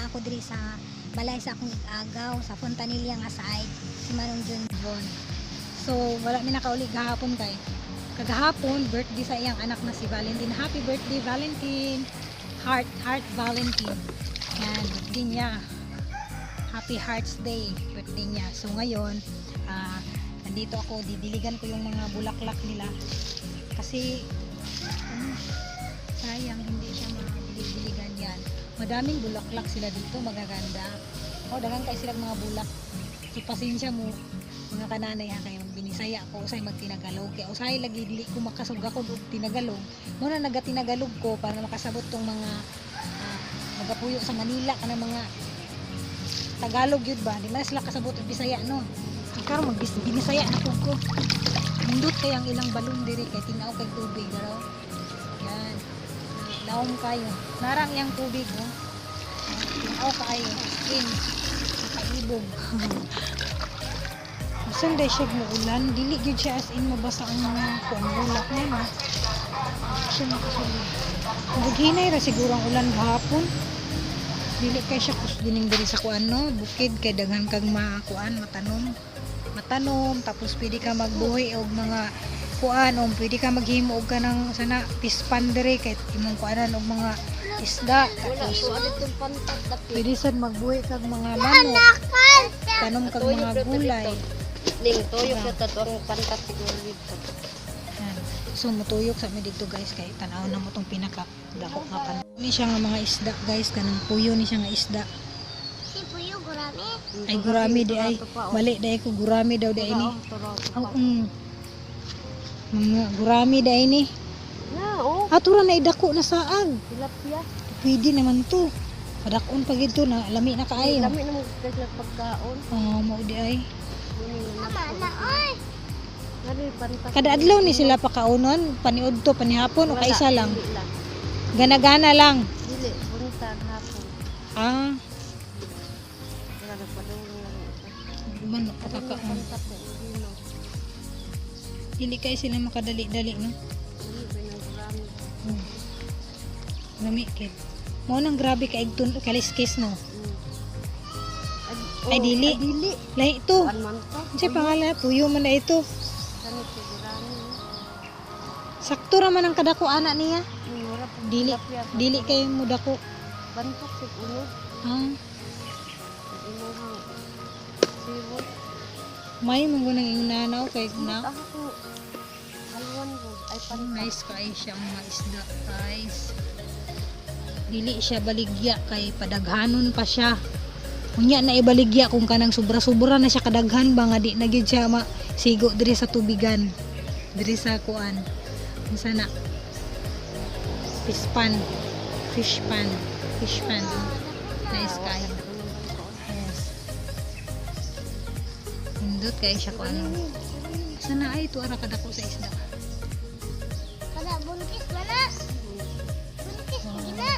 Ako diri sa balay sa akong ig-agaw sa Fontanilla nga side, si Manong Junjun. So wala mi nakauli gahapon kay kagahapon birthday sa iyang anak na si Valentine. Happy birthday, Valentine! Heart, heart, Valentine. Yan, birthday niya. Happy Hearts Day, birthday niya. So ngayon, nandito ako, didiligan ko yung mga bulaklak nila. Kasi, ano, sayang hindi siya madilig-diligan yan. Madaming bulaklak sila dito, magaganda. O, daghan kay silang mga bulak. So, pasensya mo, mga kananay ha, kayo binisaya ko, usay magtinagalog. Kaya usay lagi, dili ko makasuga ko og tinagalog. Muna nagatinagalog ko para makasabot tong mga magapuyo sa Manila, kanang mga Tagalog yun ba? Di man sila kasabot og Bisaya, no? Ikaw, magbinisaya na po ko. Nindot kay ang ilang balon diri kay tinaw kay tubig, araw. Yan. Laom kayo. Narang iyang tubig, oh. Tinaw kayo. In. Nakaibog. Bisan day siya muulan, dili gyud siya as in mabasa ang mga kuan bulak na no. Siya makasulod. Naghinay ra siguro ang ulan gahapon. Dili kay siya kusguning diri sa kuan no, bukid kay daghan kag makuan, matanom. Matanom tapos pwede ka magbuhi og mga kuan o pwede ka maghimo og kanang sana pispan diri kay imong kuanan og mga isda, tapos pwede sad magbuhi kag mga manok, tanom kag mga gulay. Ning tuyok na tato ang pantat siguro dito. Yan. So mutuyok sa mi dito, guys, kay tan-aw na mo tong pinaka dako nga pan. Ni siya nga mga isda, guys, kanang puyo ni siya nga isda. Si Puyo, gurami. Ay, gurami di ay. Mali di ay ko, gurami daw di ay ni. Oh. Mga gurami di ay ni. Na, oh, Atura na idako na saag. tilapia. Pwede naman to. Padakon pag ito na lami na kaayo. Lami na mo guys na pagkaon. Oh, mao di ay. Tama na, oy. Ngano yung pantat? Kada adlaw ni sila pakaunon, paniud to panihapon o Wala, kaisa lang. Dili lang. Gana-gana lang. Dili, buntag hapon. Ah, Wala na padulong lang ito. man Ano yung pakakaon. pantat na gino? Dili kay sila makadali-dali no. Ano ba yung gurami? Lami kid. Mao nang grabe ka igtun kaliskis no. Ay, Ay, dili. Ay, dili. Lahi to. Kuan man to. Unsay pangalan? Puyo man na ito. Kani si gurami. Sakto ra man ang kadako ana niya. Mura po Dili tilapia. dili kay mo dako. Bantok si unod. Ah, Imuhang sibol. may man gunang ingnanaw kay na. Ako halwan ko ay pantat. Nice kay siya ang mga isda, guys. Dili siya baligya kay padaghanon pa siya. Unya na ibaligya kung kanang sobra-sobra na siya kadaghan ba nga di na gyud siya ma sigo diri sa tubigan. Diri sa kuan. Unsa na? Fish pan. Fish pan. Fish pan. Nice kayo. Yes. Indot kay siya kuan. Sana ay tuara kadako sa isda. Kada buntis ba na? Buntis, sige na.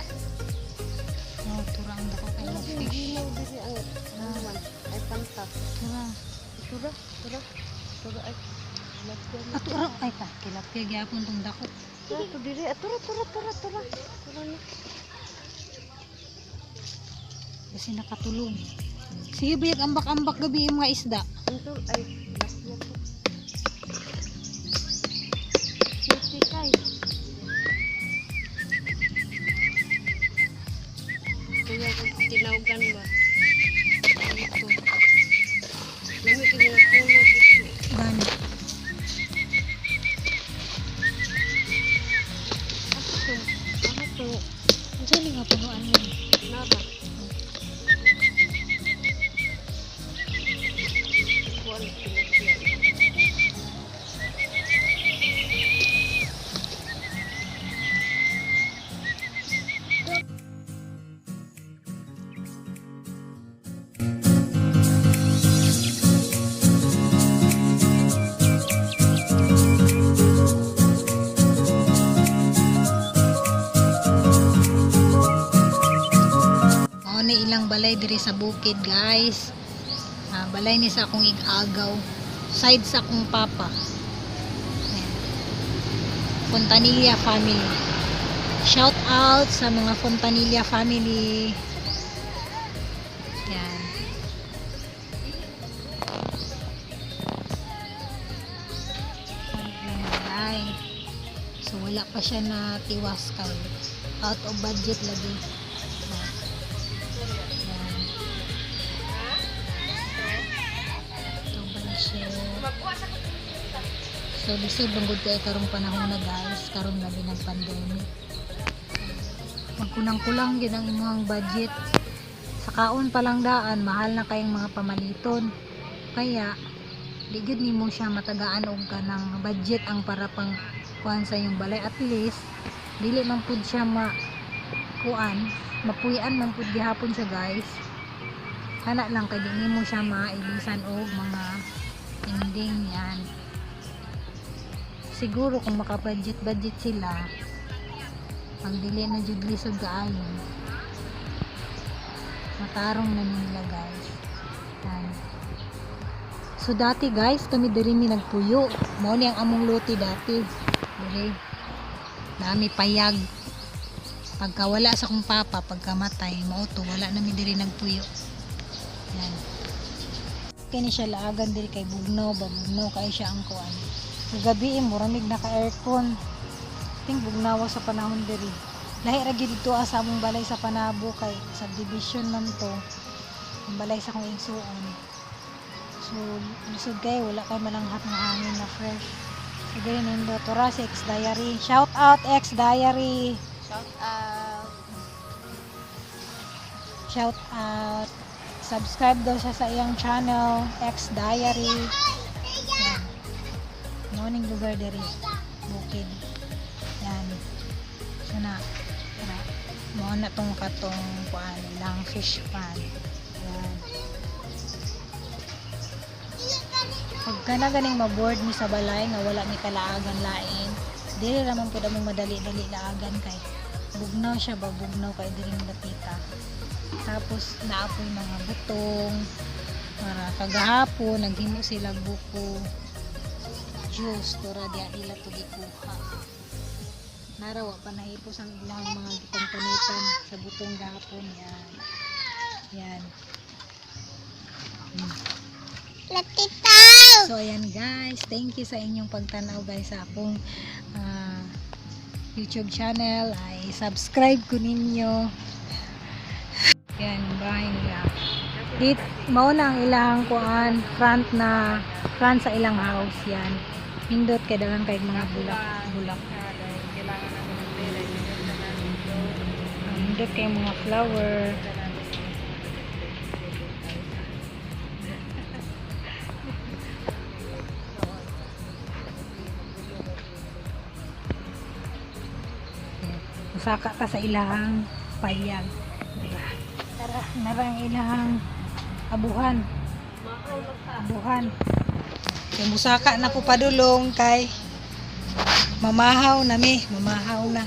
Oh, tura ang dako kay mga fish. Ginaw diri ang halwan ay pantat. Tura. Tura, tura. Tura ay tilapia. Ato ra ay pa tilapia gyapon tong dako. Tura to diri. Ah, tura tura tura tura. Tura na. Kasi nakatulog. Sige bayag ambak-ambak gabi yung mga isda. Ito ay tilapia to. City kay. Kuya kung tinawgan ba? Ito. Lami kay mga puno dito. Gani. Ako to. Ako to. Unsa ni nga punuan mo? Nara. Kuan tilapia. Mao ni ilang balay diri sa bukid, guys. Ah, balay ni sa akong ig-agaw. Side sa akong papa. Ayan. Fontanilla family. Shout out sa mga Fontanilla family. pa siya na tiwas kay out of budget lagi. Yan. Out of budget. So lisod bang gud kay karong panahon na, guys, karon labi ng pandemic. Magkulang-kulang gyud ang imong budget. Sa kaon pa lang daan, mahal na kayong mga pamaliton. Kaya di gyud nimo siya matagaan og kanang budget ang para pang kuan sa iyong balay. At least dili man pud siya ma kuan, mapuy-an man pud gihapon siya, guys. Kana lang kay di nimo siya mailisan og mga ending yan. Siguro kung maka-budget budget sila, pag dili na jud lisod kaayo, matarong na nila, guys. Yan. So dati, guys, kami diri mi nagpuyo. Mao ni ang among luti dati. Diri. Nami payag. Pagka wala sa akong papa, pagkamatay, mao to, wala na mi diri nagpuyo. Yan. Kini siya laagan diri kay bugnaw ba, bugnaw kay siya ang kuan. Gabi eh, muramig naka-aircon. Ting bugnawa sa panahon diri. Lahi ra gyud dito sa among balay sa Panabo kay subdivision man to. Ang balay sa akong igsuon. So, lisod kay wala kay malanghap nga hangin na fresh. So, ganyan nindo. Tura si Ex Diary. Shout out, Ex Diary! Shout out. Shout out. Subscribe daw siya sa iyang channel, Ex Diary. Yan. Morning lugar diri. Bukid. Yan. So na. Tara. Mao na tong katong kuan lang fish pan. Yan. Pagka na ganing maboard mi sa balay nga wala mi kalaagan lain, dili ra man pud among madali-dali laagan kay bugnaw siya ba, bugnaw kay diri dapita. Tapos naapoy mga butong para kagahapon naghimo sila buko juice, tora diya ila to gikuha. Narawa pa nahipos ang ilang mga gipangpanitan sa butong gahapon yan. Yan. Latitaw! So ayan, guys, thank you sa inyong pagtanaw, guys, sa akong YouTube channel. Ay subscribe ko ninyo. Yan, bahay nila. Dit mao na ang ilang kuan front na front sa ilang house yan. Hindot kay dagan kay mga bulak bulak. Kailangan natin ng pera. Ibibenta namin ito. Hindot kay mga flower. Ibibenta namin ito. Musaka ka sa ilahang payag. Diba? Tara, narang ilahang abuhan. Abuhan. Kay musaka na ko padulong kay mamahaw na mi, mamahaw na.